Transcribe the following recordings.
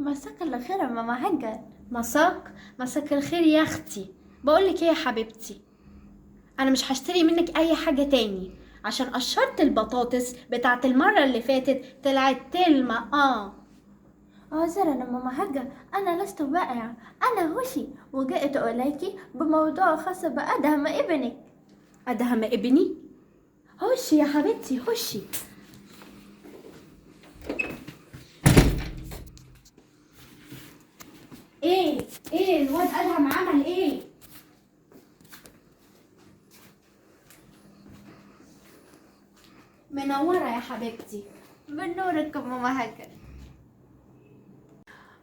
مساك الخير يا ماما هجر. مساك الخير يا اختي. بقولك ايه يا حبيبتي، انا مش هشتري منك اي حاجة تاني عشان قشرت البطاطس بتاعت المرة اللي فاتت طلعت تلمة. عذرا يا ماما هجر، انا لست بائعة، انا هوشي، وجئت اليك بموضوع خاص بأدهم ابنك. أدهم ابني؟ هوشي يا حبيبتي هوشي. ايه الواد أدهم عمل ايه؟ منورة يا حبيبتي. بنورك يا ماما هجر.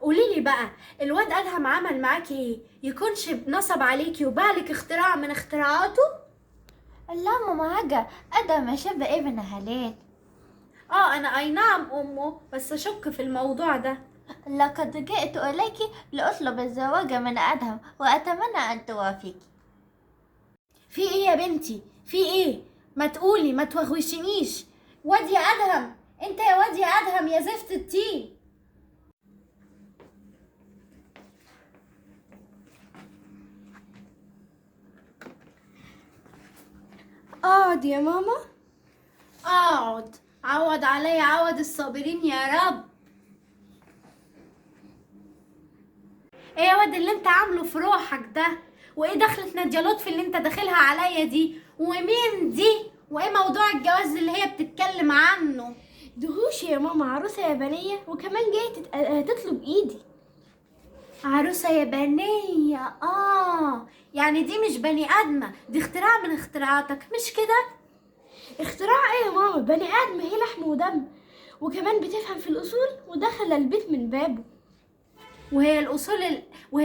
قوليلي بقى، الواد أدهم عمل معاكي ايه؟ يكونش نصب عليكي وبالك اختراع من اختراعاته؟ لا ماما هجر، أدهم شاب ابن حلال. انا اي نعم امه، بس اشك في الموضوع ده. لقد جئت اليك لاطلب الزواج من أدهم واتمنى ان توافقي. في ايه يا بنتي؟ في ايه؟ ما تقولي، ما توغوشنيش. واد يا أدهم، انت يا واد يا أدهم يا زفت التين. اقعد يا ماما. اقعد، عوض عليا عوض الصابرين يا رب. ايه يا واد اللي انت عامله في روحك ده؟ وايه دخلة نادية لطفي اللي انت داخلها عليا دي؟ ومين دي؟ وايه موضوع الجواز اللي هي بتتكلم عنه؟ دهوش يا ماما، عروسة يابانية وكمان جاية تطلب ايدي. عروسة يابانية؟ يعني دي مش بني آدمة، دي اختراع من اختراعاتك مش كده؟ اختراع ايه يا ماما؟ بني آدمة، هي لحم ودم، وكمان بتفهم في الأصول ودخل البيت من بابه. وهي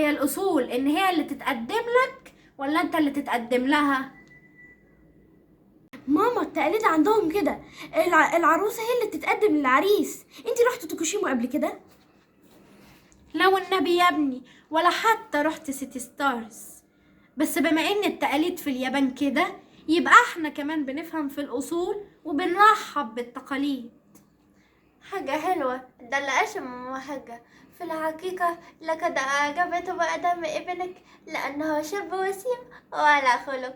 الأصول إن هي اللي تتقدم لك ولا أنت اللي تتقدم لها؟ ماما التقاليد عندهم كده، العروسة هي اللي بتتقدم للعريس. انتي رحتي توكوشيما قبل كده؟ لو النبي يا ابني، ولا حتى رحت سيتي ستارز. بس بما ان التقاليد في اليابان كده، يبقى احنا كمان بنفهم في الأصول وبنرحب بالتقاليد. حاجة حلوة، ده اللي قشم ماما هجة. في الحقيقة لقد أعجبت بأدهم ابنك لأنه شاب وسيم وعلى خلق.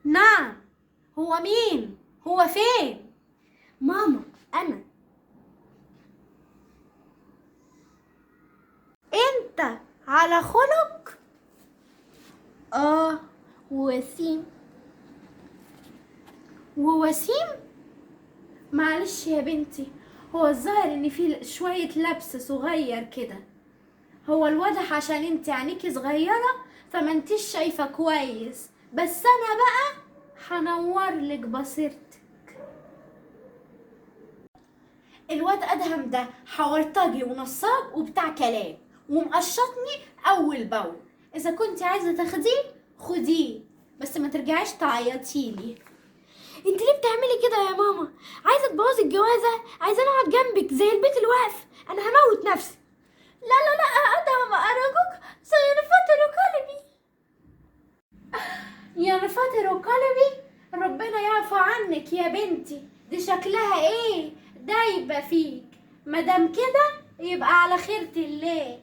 نعم، هو مين؟ هو فين؟ ماما أنا. أنت على خلق؟ وسيم. ووسيم؟ معلش يا بنتي، هو الظاهر ان في شوية لبس صغير كده. هو الواضح عشان انت عينيكي صغيرة فما انتيش شايفة كويس، بس انا بقى هنور لك بصيرتك. الواد ادهم ده حورطجي ونصاب وبتاع كلام ومقشطني اول باول. اذا كنت عايزة تاخديه خديه، بس ما ترجعيش تعيطيلي. انت ليه بتعملي كده يا ماما؟ عايزه تبوظي الجوازه؟ عايزه اقعد جنبك زي البيت الواقف؟ انا هموت نفسي. لا لا لا ادهم، ارجوك سينفطر قلبي. ينفطر قلبي؟ ربنا يعفو عنك يا بنتي، دي شكلها ايه؟ دايبه فيك. مادام كده يبقى على خيرة الله.